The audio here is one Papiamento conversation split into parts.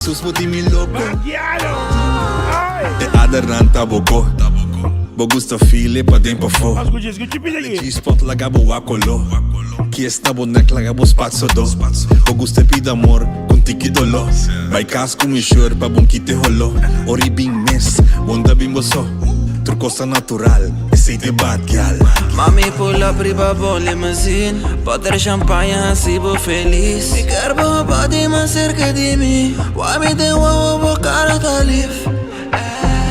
Sus bo tin mi loco. Bandiado! Ay! E adernan ta bo ko. Bo gusta feel e paden pafó. Ah, scucha, scucha pida Dale aki. G-spot laga bo wak koló. Kies na bo nek laga bo spat sodó. Bo gusta pida amor ku tiki doló. Bai kas ku mi shur pa bon kite holó. Ori bin mes, bon ta bin bo so. Tur kos ta natural, esei ta e bad gyal. Mami pull up riba bo limousine Poter champagne hasi bo felis Mi ker bo body mas cerca di mi Why mi den wawa bo cara ta lif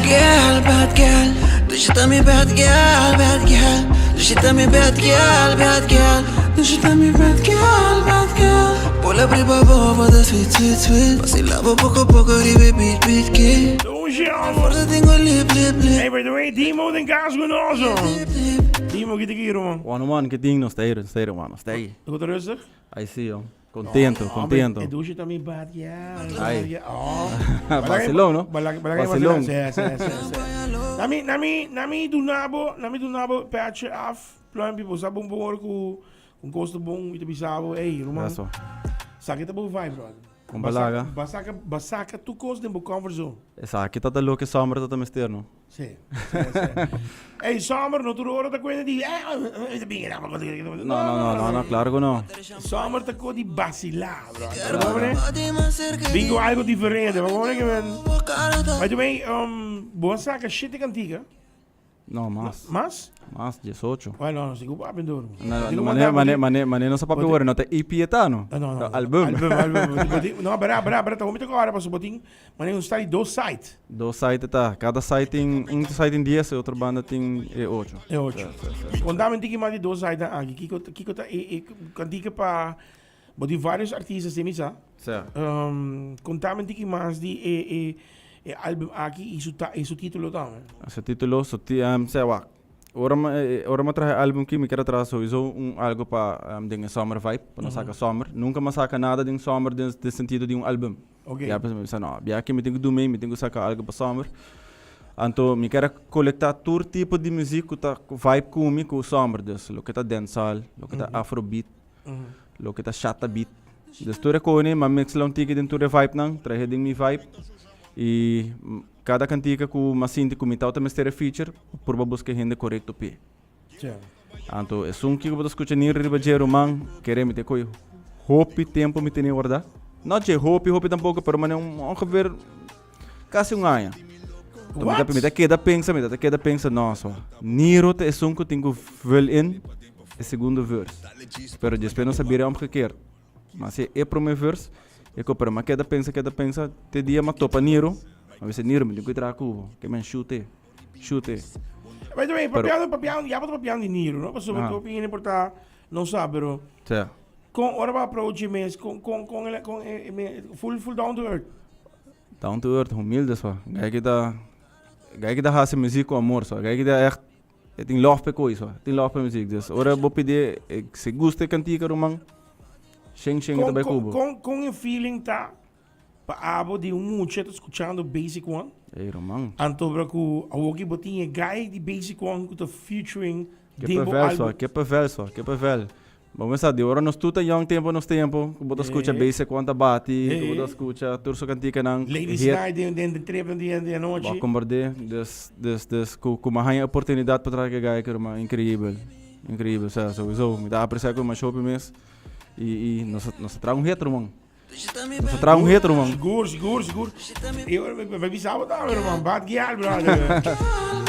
Girl, bad girl Dushi ta mi bad girl, bad girl Dushi ta mi bad girl, bad girl Dushi ta mi bad girl, bad girl Pull up riba bo bo ta sweet, sweet, sweet Vacila bo poco poco riba e beat, beat ke Dushi homber. Forza tengo lip, lip, lip Hey, by the way, Dimo den cas cu nos. Dimo, ki ta ki, ruman? One one, ki tin? Nos ta ei, nos ta ei, ruman, nos ta ei. Bo ta rustig? Ai si, jong. Contento, contento. E dushi ta mi bad gyal. Ai. Oh. Vacilón, no? Vacilón. Si, si, si, si. Nami, nami, nami dunabo, nami dunabo petje af. Pluimpje, bo sa bon bon ora cu un cos ta bon, mi ta bisa bo, ey, ruman. Eso. Sa ki ta bo vibe, brother. Con balaga. Ba saca, ba saca tur cos den bo comfort zone. Esaki ta ta loke Summer ta ta mester, no? Si, si, si. Ey, Summer no tur ora ta cuenta di, eh, ta bin No, no, no, no, no, claro cu no. Summer ta co di vacila, brother. Bin cu algo diferente, bo comprende que men? By the way, um, bo a saca shete cantica. No, mas. Mas? Mas, 18. Bueno, no, sigur papi duro. No, no, mane, mane, mane, mane no sa papi word, no ta EP eta, no? No, no, no. Album. Album, album. No, bera, bera, bera, ta homi ta kora, paso botin, mane un stari dos site. Dos site ta, cada site tin, un site tin 10 e otro banda tin e 8. E 8. Contame un tiki mas di dos site aki, kiko, kiko ta e, e, kantika pa, Bo tin varios artistas den misa. Sí. Um, contame un tiki mas di e, e, e album aki y su, ta, y su título tambe. Su título, su ti, um, sea wak. Ora mi, eh, ora mi traha e album ki, mi kier a traha sowieso un algo pa um, den e summer vibe, pa no saka summer. Nunca mi a saka nada den summer den, den sentido di un album. Ok. Ya, pues mi bisa no, bia ki mi tin ku du mei, mi tin ku saka algo pa summer. Anto mi kier a kolekta tur tipo di muziek ku ta vibe ku mi ku summer. Dus loke ta dancehall, loke ta afrobeat, Loke ta shata beat. Dus tur e kone, m'a mix la un tiki den tur e vibe nan, trahe den mi vibe. I kada kantika ku m'a sinti ku mi tawata mester e feature, purba buska e hende korekto p'e. Anto esun kiko bo ta skucha ni riba dje ruman, kere mi ta kohe hopi tempu mi tene warda. No dje hopi hopi tampoko, pero mane un ongeveer kasi un aña. Anto mi ta mi ta keda pensa, mi ta keda pensa, no so, Niro ta esun ku tin ku vul in. E segundo vers. Pero despues nos a bira omgekeerd. Ma si e prome vers, e ko pero m'a keda pensa, keda pensa, te dia m'a topa Niro, m'a bisa Niro mi tin ku traha ku bo, ke men shute, shute. By the way, Pero- papiando, papiando, ya bo ta papiando di Niro, no? Pasobra Aha. ku hopi hende por ta no sa, pero Sea. kon ora bo approach e mes, kon kon kon el kon e e me full full down to earth. Down to earth, humilde so. Gai ki ta gai ki ta hasi muziek ku amor so. Gai ki ta echt E tin love p'e koe so, e tin love p'e muziek. Dus ora bo pidi e si gusta e kantika ruman, shen shen e ta bai ku bo. Kon kon e feeling ta pa abo di un mucha ta skuchando Basic One? Ey ruman. Anto ora ku awoki bo tin e guy di Basic One ku ta featuring Ke den bo pevel so, album. ke pevel so, ke pevel. Bo mester sa di ora nos tur ta young tempo nos tempo ku bo ta skucha Basic One ta bati, ku bo ta skucha tur su kantikanan Ladies hit. night den den trip den di anochi. Bo a komprendé dus dus dus ku ku mi a haña oportunidat pa traha ku e guy aki ruman inkreibel inkreibel osea souiso mi ta apresiá ku masha hopi mes i i nos nos a traha un hit ruman. Nos a traha un hit ruman. Sigur sigur sigur i bai bisa bo tambe ruman bad gyal brother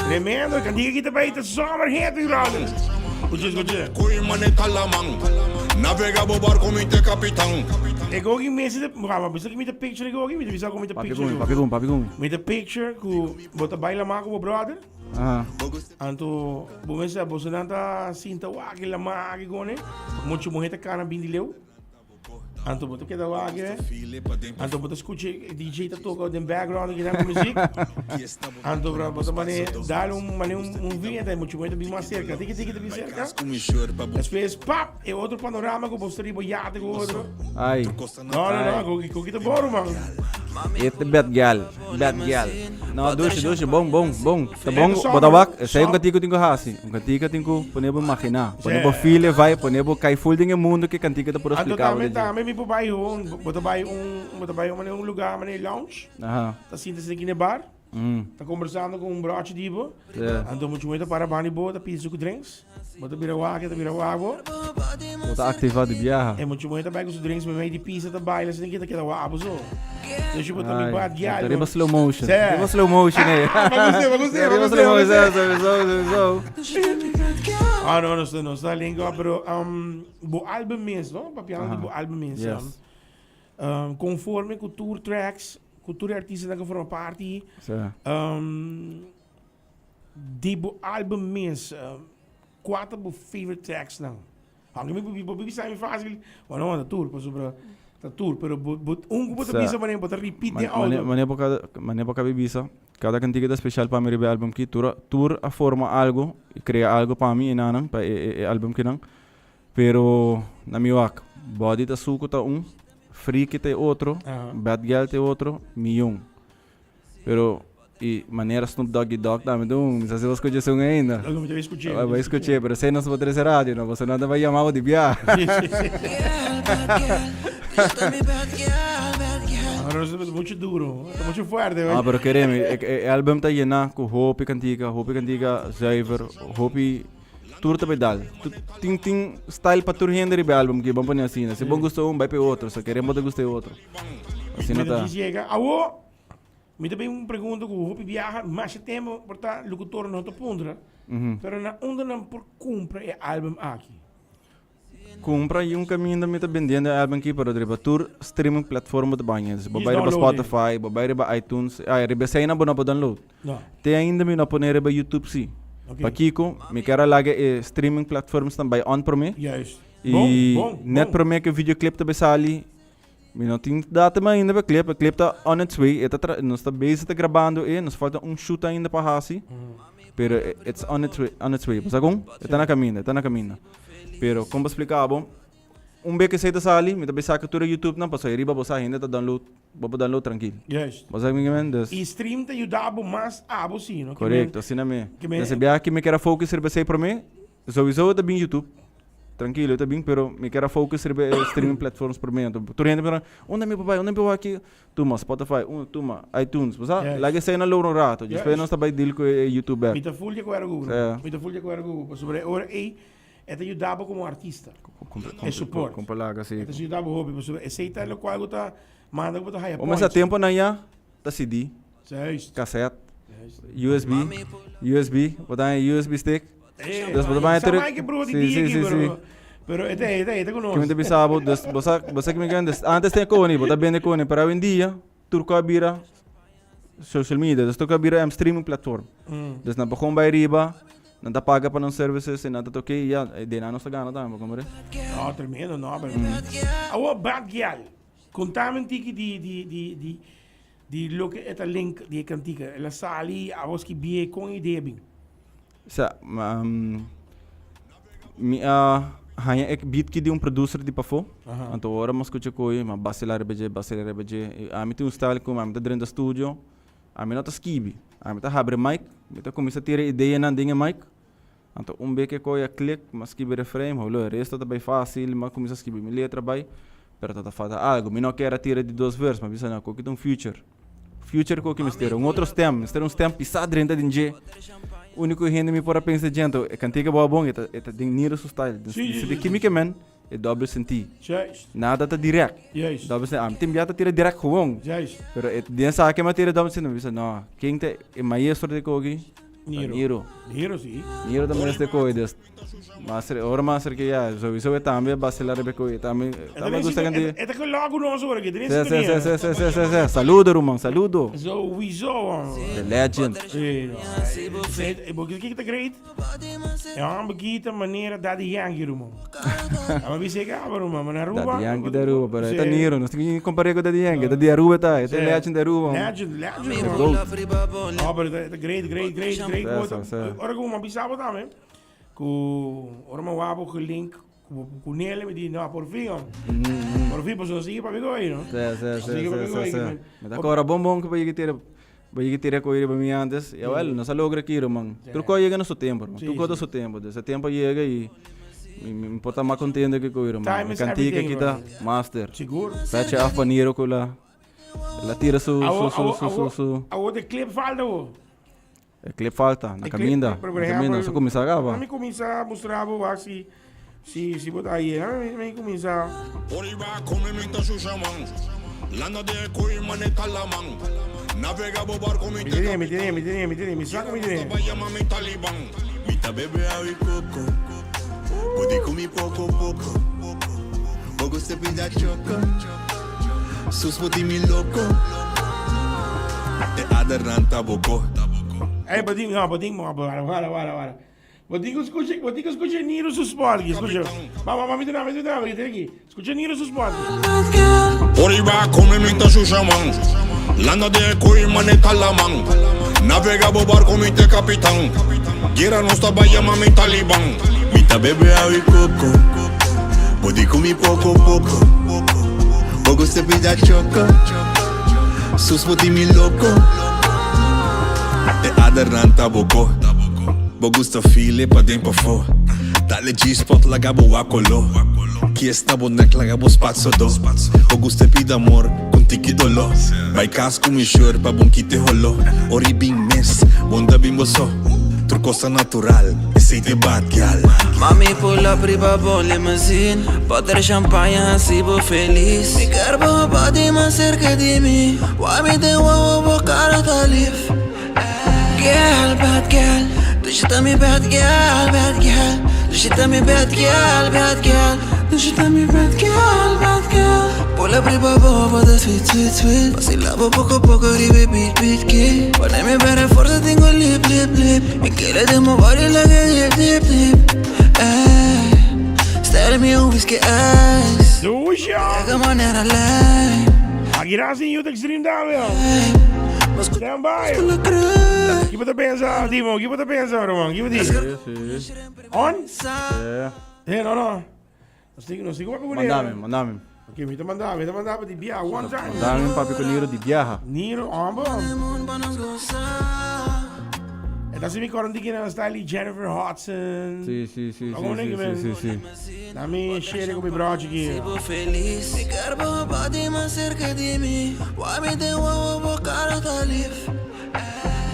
tremendo e kantika aki ta bai ta zomer hit brother escucha escucha. Koe maneta laman, navega bo barco mi t'e capitan. E gogi mester ta wak bisa ki mi ta picture e gogi mi ta bisa ku mi ta Papia picture ku mi, papia ku mi, papia ku mi. Mi ta picture ku bo ta bai laman ku bo brother anto bo mester bosonan ta sinta wak e laman aki gone mucha muher ta kana bin di leu. Anto bo ta keda wak eh. Anto bo ta skucha e DJ ta toka den background ki nan muziek. Anto bro bo ta mane dal un mane un un viñeta y mucho mucho bin mas cerca. Tiki tiki ta bin cerca. Despues pap e otro panorama ku bo sta riba yate ku otro. Ai. No no no, koki koki ta boro man. E ta bad girl, bad girl. No, dushi, dushi, bon, bon, bon. Ta bon, bo ta wak, esei un kantika tin ku hasi. Un kantika tin ku pone bo imaginá, pone bo feel e vibe, pone bo kai full den e mundo ku e kantika ta por Anto expliká bo tambe, den dje. tambe mi por bai gewoon, bo ta bai un, bo ta bai un manera un lugá, manera lounge, Aha. ta sinta asina aki na e bar, Mm. ta kombersando ku un brochi di bo, Yeah. anto muchu muhé ta para banda di bo, ta pidi su ku drinks. Bo ta bira wak, e ta bira wak bo. Bo ta activa di biaha. E muchu muhe ta bai ku su drinks meimei di pisa ta baila asina ke ta keda wak bo so. Desha bo ta mi Ai, bad gyal. ta riba slow motion. Sí. Riba slow motion eh. Pa gust'é, pa gust'é, pa Riba gust'é, slow pa motion, gust'é. sowieso, sowieso. Ah, no, nos ta, nos ta link up, pero um, bo album mes, no? Papiando di bo album mes. Yes. Um, conforme ku tur tracks, ku tur artistanan ku forma parti, Sí. um, Di bo album mes, kua ta bo favorite tracks nan? Aunke mi bo bisa mi facil, bueno no ta tur pasobra ta tur, pero bo bo un ku bo ta bisa manera bo ta repeat den auto. Manera bo kada manera bo kabi bisa, kada kantika ta special pa mi riba e album ki, tur tur a forma algo i krea algo pa mi enanan pa e e album kinan, pero na mi wak Body ta suku ta un, Friki ta e otro, Bad Gyal ta e otro, Miyon. Pero y manera Snoop Doggy Dogg tambe ta un, mi sa si bo scucha esun ainda. No, mi ta scuché. Bo a scuché, pero esei no su por trece radio, no, pasobra nan ta bay yama bo di bia. Sí, sí, sí. Ahora es mucho duro, ta mucho fuerte. Ah, pero kere mi, e, e album ta llena cu hopi cantica, hopi cantica zuiver, hopi tur ta bay dal. Tin tin style pa tur hende riba e album ki, bon pone asina. Si bon gusta un, bay pa e otro, so kere bo ta gusta e otro. Asina ta. Awo, mi ta bin un pregunta ku hopi biaha, masha tempo por ta locutor no ta puntra, pero na unda nan por cumpra e album aki? Cumpra y un caminda mi ta bendiendo e album aki, pero riba tur streaming platform bo ta baña. Bo Just bai riba download it. Spotify, bo bai riba iTunes, ah, riba esei nan bo no por download. No. Te ainda mi no a pone riba YouTube si. Ok. Pakiko? Mi kier a laga e streaming platforms nan bai on prome. Juist. Y Bon, bon, net bon. prome ku e videoclip ta bai sali, Mi no tin datum ainda pa e clip, e clip ta on its way, e ta tra nos ta bezig ta grabando e, nos falta un shoot ainda pa hasi, pero it's on its way, on its way, bo sa kon? E ta na kaminda, e ta na kaminda. Pero kon pa splika bo, un bes ku esei ta sali, mi ta bai saka tur e YouTube nan, pasobra ariba bo sa hende ta download, bo por download trankil. Juist. Bo sa mi ke men? Dus. I stream ta yuda bo mas abo si, no? Korekto, asina mi. Des e biaha ki mi kier a focus riba esei promé, Sowieso ta bin YouTube. Trankilo, ta bin, pero mi kier a focus riba e streaming platforms prome. Anto tur hende ta unda mi por bai, unda mi por wak aki? Tuma Spotify, un, tuma iTunes. Bo sa, Yes. laga esei na logra un rato. Despues Yes. nos ta bai deal ku e YouTube bek. Mi ta full di acuerdo ku bo, bro. Sí. Mi ta full di acuerdo ku bo. Pasobra e ora ei e ta yuda bo komo artista. E support. Kon pa laga, si. E ta yuda bo hopi. Pasobra esei ta lokual ku ta manda ku bo ta haya Bo mester points. temponan ya ta CD. Juist. Cassette. USB. USB. Bo ta haña USB stick. Dus bo ta baña Sa tur. mai ke broer di Sí, dia sí, aki, sí, sí. pero pero e ta e ta e ta Ki mi konos. ta bisa bo, dus bo sa bo sa ki mi ke dus antes tin e koni, bo ta bende koni, pero awendia tur ku a bira social media, dus tur ku a bira em streaming platform. Dus nan por kon bai riba, nan ta paga pa nan services i nan ta toke i ya, de nan nos ta gana tambe, bo komprende? No, tremendo, no, pero. Awor Bad Gyal, kontami un tiki di di di di Di loke e ta link di e kantika. El a sali, abos ki bie kon idea bin? Sa, mi a haña e beat ki di un producer di pafó. Anto ora mi a skucha koe, mi a basila riba dje, basila riba dje. I ami tin un style ku ami ta drenta studio, ami no ta skibi. Ami ta habri mic, mi ta kuminsá tira ideanan den e mic. Anto un be ke koe a klik, mi a skibi refrein, mi a lo e resto ta bai fácil, mi a kuminsá skibi mi letra bai, pero ta ta falta algu. Mi no kier a tira di dos vers, mi a bisa no, koki ta un future. Future koki mester, un otro stem, mester un stem pisá drenta den dje. Úniko hende mi por a pensa dje, anto e kantika bo a bon, e ta e ta den Niro su style. Den Sí, sí, di sí, kimi sí. ke men, e dobbel sentí. Juist, Nada ta direct. juist, Dobbel sentí. Ami tin bia ta tira direct gewoon. juist. Pero e den esaki mi a tira dobbel sentí, mi a bisa no, ken ta e maestro di koki? Niro. Niro. Niro, sí. Niro ta mester koe des. Master, ora master ke ya, sowieso e tambe basila riba koe, tambe, tambe gusta kanti. E ta loco nos ora ke, Sí, sí, sí, sí, sí, sí, sí, sí. Saludo, ruman, saludo. Sowieso. The legend. Sí, no. E bo kiko ta great? E homber ki ta manera Daddy Yankee, ruman. Aba bisa e kaba, ruman, ma na Aruba. Daddy Yankee di Aruba, pero e ta Niro, nos tin ki compare ku Daddy Yankee, e ta di Aruba ta, e ta legend di Aruba. Legend, legend, The ruman. goat. No, pero e ta great, great, great, great. Sí, sí, sí. Ora ku mi a bisa bo tambe, ku ora mi a wak bo gelink. Ku ku Nele mi di no por fin hom. Por fin pasobra sigui papia ku ei no. Sí, sí, sí, sí, sí, sí. Mi ta kora bon bon ku bo yega tira bo yega tira ku riba mi antes. Jawel, nos a logra aki ruman. Tur kos yega na su tempo ruman. Tur kos ta su tempo. Dus e tempo a yega i mi mi por ta mas kontento ki ku ruman. Time E is kantika everything, aki ta brother. master. Sigur. Petje af pa Niro ku la la tira su Awo su su awo su su awo su. awo de clip falta wo. E clip falta, na caminda, na caminda, nos a cuminsa caba. Mi cuminsa mustra bo wak si si si bo ta ahi, eh, mi cuminsa. Oriba come mi ta shusha man Landa den e koe mane kalaman Navega bo barco mi Mi te tene, mi tene, mi tene, mi tene, mi sa ku mi tene. Ba yama mi taliban Mi ta bebe awi koko Bo di ku mi poko poko Bo gusta pida choko Sus bo di mi loko E adernan ta boko. Ey, bo tin, no, bo tin, wara, wara, wara, wara. Bo tin ku skucha, bo tin ku skucha Niro su spot aki, skucha. Ba, ba, ba, mi duna, mi duna, mi duna aki. Skucha Niro su spot. Oriba kome mi ta shusha man Landa den e koe mane kalaman Navega bo barko mi t'e kapitan Guera nos ta bai yama mi taliban Mi ta bebe awi koko Bo di ku mi poko poko Bo gusta pida choko Sus bo tin mi loko E adernan ta bo ko Bo gusta feel e paden pafó Dale G-spot laga bo wak kolo Kies na bo nek laga bo spat sodó Bo gusta pida amor ku tiki doló Bai kas ku mi shur pa bon kite holó Ori bin mes, bon ta bin bo so Tur kos ta natural, esei ta e bad gyal. Mami pull up riba bo limousine Poter champaña haci bo feliz Mi kier bo body mas cerca di mi Why mi den wawa bo cara ta lief Girl, bad girl Dushi ta mi bad girl, bad girl Dushi ta mi bad girl, bad girl Dushi ta mi bad girl, bad girl Pull up riba bo bo ta sweet, sweet, sweet Vacila bo poco poco riba e beat, beat ki Pone mi bere forza tengo lip, lip, lip Mi kere den bo body like dip, dip, dip Ey, style mi un whisky ice Dushi! Llega manera ley Aki na sin Youth Extreme tambe. Stand by. Ki bo ta pensa, Timo? Ki bo ta pensa, Roman? Ki bo di? Sí, sí. On? Sí. Eh, no, no. Nos tin, nos tin ku papia ku Mandame, Nero. mandame. Ok, mi ta manda, mi ta manda pa di biaha one time. Mandame papia ku Nero di biaha. Nero, hombre. E ta si mi koron di kina style di Jennifer Hudson. Sí, sí, sí, Como sí, nigga, sí, man. sí, sí, sí. Dame share ku mi brochi ki.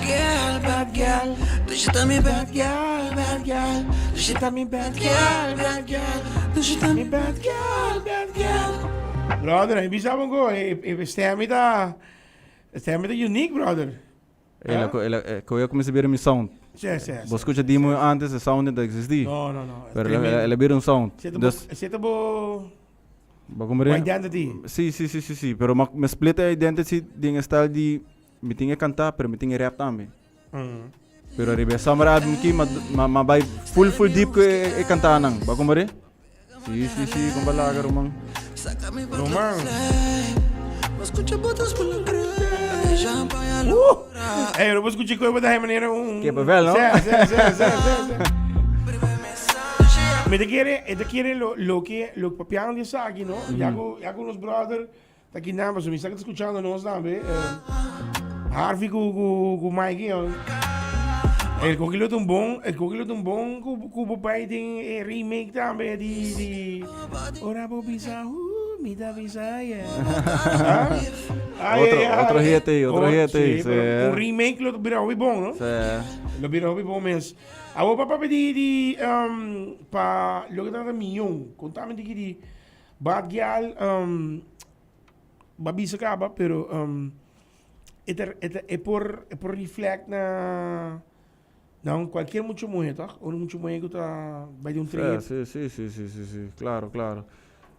Girl, bad girl, dushi ta mi bad girl, bad girl, dushi ta mi bad girl, bad girl, dushi ta mi bad girl, bad girl. Brother, mi bisa bo go, e e stem mi ta, stem mi ta unique, brother. El a, el a, koe a kuminsá bira mi sound. Sí, sí, sí. Bo skucha Dimo antes, e sound no ta eksistí. No, no, no. Pero el a, el a bira un sound. Se ta bo, se ta bo Bo komprende? identity. Sí, sí, sí, sí, sí. Pero ma, mi split e identity den e style di Mi tin e kantá, pero mi tin e rap tambe. Pero riba e summer album ki ma ma ma bai full full deep ku e e kantánan. Bo a komprendé? Sí, sí, sí, kon balaga ruman. Ruman. Ey, pero bo skucha koe bo ta haña manera un. Ke papel, no? Sí, sí, sí, sí, sí, sí. Mi ta kere, e ta kere lo loke lo papiando di esaki, no? Ya ku ya ku nos brother Ta ki nan pasobra mi sa ku ta skuchando nos tambe. Harvey ku ku ku Mikey yo. El koki lo ta un bon, el koki lo ta un bon ku ku bo bai den e remake tambe di di Ora bo bisa uh mi ta bisa yeah. Ah? Ay, Otro, ay, ay. otro hit ahí, otro Oh, hit ahí, sí, sí. pero un remake lo bira hopi bon, no? Sí. Lo bira hopi bon mes. Awo pa papia di di um, pa loke ta trata miyon. Kontame diki di Bad gyal ba bisa kaba pero e ta e ta e por e por reflect na na un cualkier mucha muhe toch? Un mucha muhe ku ta bai den un trip. Sí, sí, sí, sí, sí, sí, claro, claro.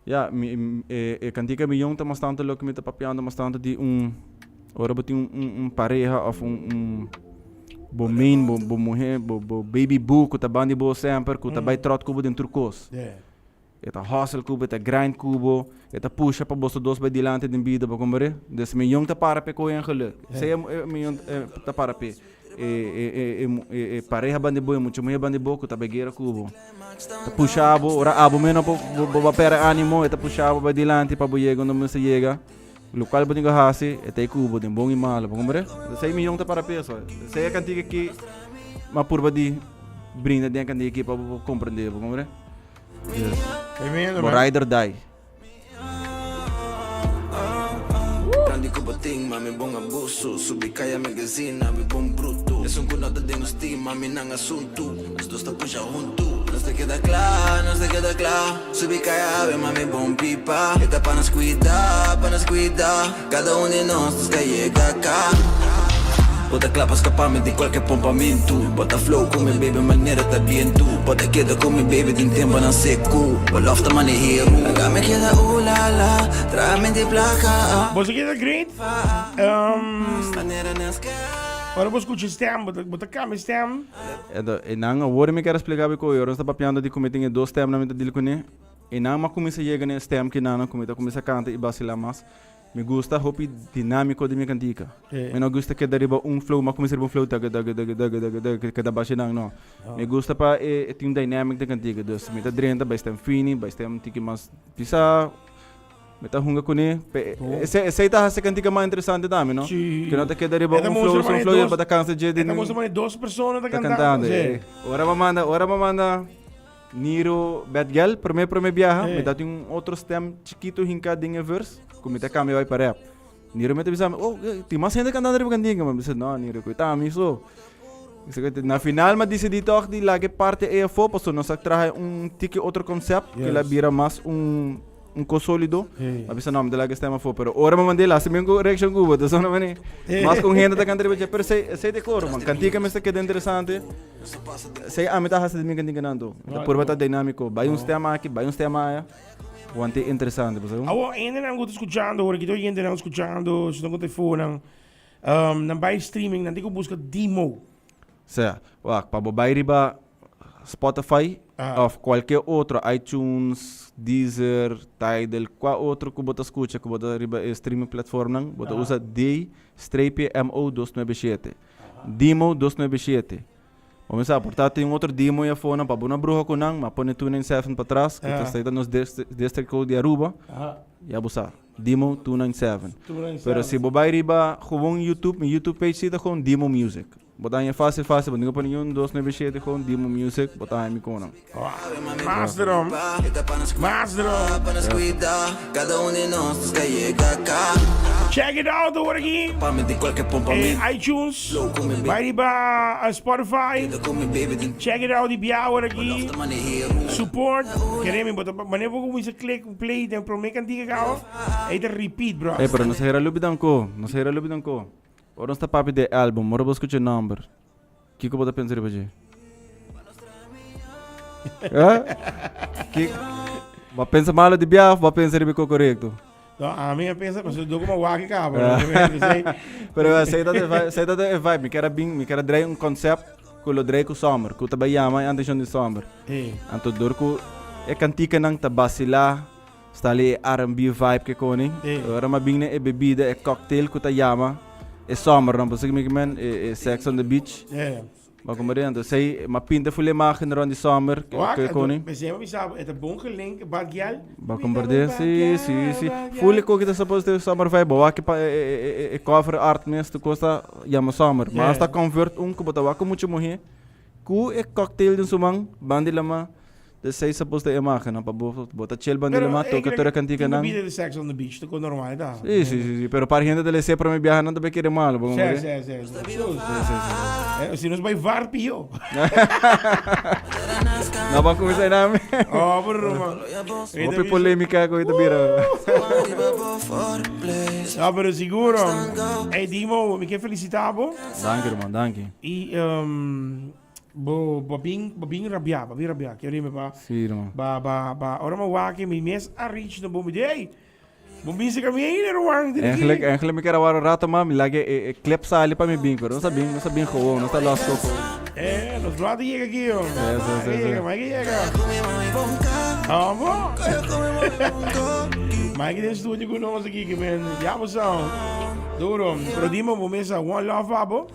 Ya, mi e e kantika miyon ta mas tantu loke mi ta papiando mas tantu di un ora bo tin un un un pareha òf un un bo main bo bo muhe bo bo baby boo ku ta banda di bo semper ku ta bai tròt ku bo den tur kos. E ta hustle ku bo, e ta grind ku bo, e ta pusha pa boso dos bai dilanti den bida, bo komprende? Dus mi yong ta para p'e koe en geluk. Esei e mi yong ta para p'e. E e e e pareha banda di bo, e mucha muher banda di bo ku ta bai guera ku bo. Ta pusha bo, ora abo meno bo bo a perde animo, e ta pusha bo bai dilanti pa bo yega unda bo mester yega. Lokual bo tin ku hasi, e ta ei ku bo den bon i malo, bo komprende? Esei miyon ta para peso. Esei e kantika ki mi a purba di brinda den e kantika aki pa bo komprende, bo komprende? Yes. Bo ride or die. Grandi ku bo tin, mami bon abuso Subi kaya magazine, ami bon bruto Esun ku no ta den nos team, mami nan asuntu Nos dos ta pusha huntu Nos ta keda kla, nos ta keda kla Subi kaya awe, mami bon pipa E ta pa nos kuida, pa nos kuida Kada un di nos, nos ka yega ka Bo ta kla pa skapa mi di kualke pompamentu Bo ta flow ku mi baby manera ta bientu Bo ta keda ku mi baby den temponan seku Bo love ta maneheru Laga mi keda ooh la la Traha mi di plaka ah Bo sa keda great. Manera nos ka Ora bo skucha stem, bo ta bo ta kambia stem. Eto, e nan awor mi kier splika bo ku ora nos ta papiando di ku mi tin e dos stemnan mi ta deal kuné. E nan a kuminsá yega na e stem kinan ku mi ta kuminsá kanta i basilá mas. Mi gusta hopi dinamico di mi cantica. Mi no gusta keda riba un flow, ma cuminsa riba un flow daga daga daga daga daga daga keda bashi nan no. Mi gusta pa e tin un dynamic den cantica. Dus mi ta drenta bai stem fini, bai stem tiki mas pisa. Mi ta hunga cune. Esey ta haci cantica mas interesante tambe no. Ke no ta keda riba un flow, un flow y bo ta cansa dje di. E ta mustra manera dos persona ta cantando. Ora bo manda, ora bo manda. Niro Bad Girl, prome prome biaha, mi ta tin un otro stem chikito hinka den e verse, ku mi ta kambia bai pa rap. Niro mi ta bisa mi, oh, tin mas hende kantando riba kantinka. Mi bisa, no Niro, ku ta ami so. Na final mi a disidí tòg di laga e parti ei afó, pasobra nos a traha un tiki otro concept, ku el a bira mas un un kos solido. Mi a bisa, no, mi ta laga e stem afó. Pero ora mi mand'é, el a hasi mi un reakshon ku bo, ta sona manera mas ku un hende ta kanta riba dje. Pero esei, esei ta e koro, man. Kantika mester keda interesante. Esei ami ta hasi di mi kantika nan tu. Mi ta purba ta dinamiko. Bai un stem aki, bai un stem aya. Wante interesante, bo sabi? Awor, hendenan ku ta skuchando awor, ki tur hendenan skuchando, si nan ku ta efonan, nan bai streaming, nan tin ku buska Dimo. Sea, wak, pa bo bai riba Spotify òf kualke otro, iTunes, Deezer, Tidal, kua otro ku bo ta skucha ku bo ta riba e streaming platformnan, bo ta usa D streepje MO 297. Dimo 297. Bo mester aportá tin un otro dimo ei afó nan pa bo no bruha ku nan, ma pone 297 patras, ku ta ta nos district code di Aruba, ya bo sa, Dimo 297. Pero si bo bai riba gewoon YouTube, mi YouTube page si ta gewoon Dimo Music. Bo ta haña fácil fácil, bo no tin ku pone ni un dos nuebe shete, gewoon Dimo Music, bo ta haña mi konan. Maasdrom, Maasdrom. Check it out awor aki. E iTunes, bai riba Spotify. Check it out di bia awor aki. Support. Kere mi bo ta manera bo kuminsa click play den prome kantika kawa, ei ta repeat bro. Ey, pero nos a hera lubi dan ko, nos a hera lubi dan ko. Ora nos ta papia di e album, ora bo skucha e nomber. Kiko bo ta pensa riba dje? Eh? Ki Bo a pensa malo di bia of bo a pensa riba e korekto? No, ami a pensa pasobra do como wak e kaba. No? Esei- Pero esei ta de vibe, esei ta de vibe. Mi kier a bin, mi kier a drei un concept ku lo drei ku sommer, ku ta bai yama e atenshon di sommer. Eh. Anto dor ku e kantikanan ta basilá, sta li e R&B vibe ke koni. Eh. Ora mi a bin na e bebida, e cocktail ku ta yama e sommer nan, pasobra mi ke men e, e sex on the beach. Eh. Bo komprende? Anto esei mi a pinta ful imagen rond di sommer ke Wak, ke anto, koni. pensé mi bisa, e ta bon gelink, bad gyal. Bo komprende? Si, si, si. Ful e koki ta supposed te summer vibe. Bo wak e pa e e e e cover art mes tur kos ta yama summer. Ma Yeah. asta convert un ku bo ta wak ku mucha muhé ku e cocktail den su man, banda di lama. Esei suppose ta e imagennan pa bo bo ta chill banda di Pero lama, e toka kere tur e kantikanan. tin bebida di sex on the beach, ta ko normal ta. Si, si, si, si. Pero par hende ta lese prome biaha nan ta bay kere malo, bo Sí, comprende? sí, sí, sí. Sí, sí, sí, sí. Eh, si nos bay var pio. No ban kuminsa ei nan. Oh, pero man. Hopi polemica ku ta bira. No, pero siguro. Hey, Dimo, mi ke felicita bo. Danki, ruman, danki. Y um, Bo bo bin bo bin rabia bo bin rabia kere mi ba Sí, ruman. ba ba ba ora mi wak mi mes a reach na bo mi di ey bo bisa ka mi ainda ruman di Eigenlijk, eigenlijk mi kier a wara un rato mas, mi laga e, e clip sali pa mi bin, pero no sa bin, no sa bin gewoon, no sa los koko. Eh, nos laat yega aki yo. Sí, sí, sí, sí. Yega, maar yega. Amo. Mike den studio ku nos aki, ke men ya bo sa. Duro. Pero dimo bo mesa one love abo.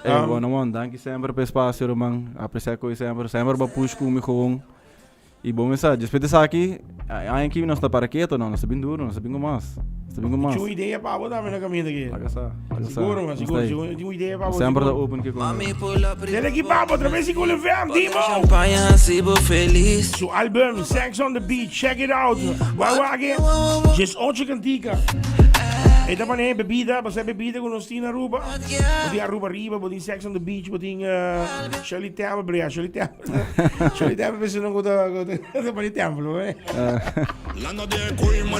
Eh, bueno man, danki semper pa espacio, ruman. Aprecia koe semper. Semper ba push ku mi gewoon. Y bo mesa, después de esaki, aña aki nos ta para keto, no, nos ta bin duro, nos ta bin ku mas. Nos ta bin ku mas. Tin un idea pa bo tambe na caminda aki. Laga sa, laga sa. Seguro, man, Nos seguro, ta ahí. seguro. Tin un idea pa bo. Semper ta seguro. open ke con. Mami pull up Dele aquí pa bo, otra vez y Cool FM, Dimo. Champaña hasi bo felis. Su album, Sex on the Beach, check it out. Wai wak, 18 cantica. E ta pone bebida, basta bebida cu nos tin na Aruba. Bo tin Aruba Riba, bo tin Sex on the Beach, bo tin Shirley Temple, brea, Shirley Temple. Shirley Temple pensa no cu ta cu ta pone templo, eh.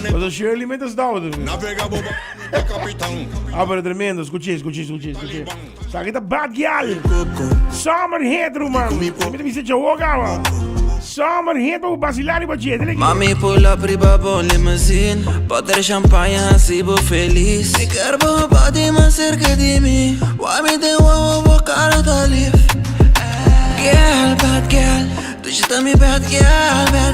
Paso Shirley me ta stout. Ah, pero tremendo, scuché, scuché, scuché, scuché. Sa ki ta bad gyal. Summer hit, ruman. Mi ta bisa djawo kawa. Summer hit pa bo basilar riba dje. Dile ki. Mami pull up riba bo limousine. Poter champaña hasi bo felis. Mi kier bo body mas cerca di mi. Why mi den wawa bo cara ta lief. Girl, bad girl. Tu ta mi bad girl, bad.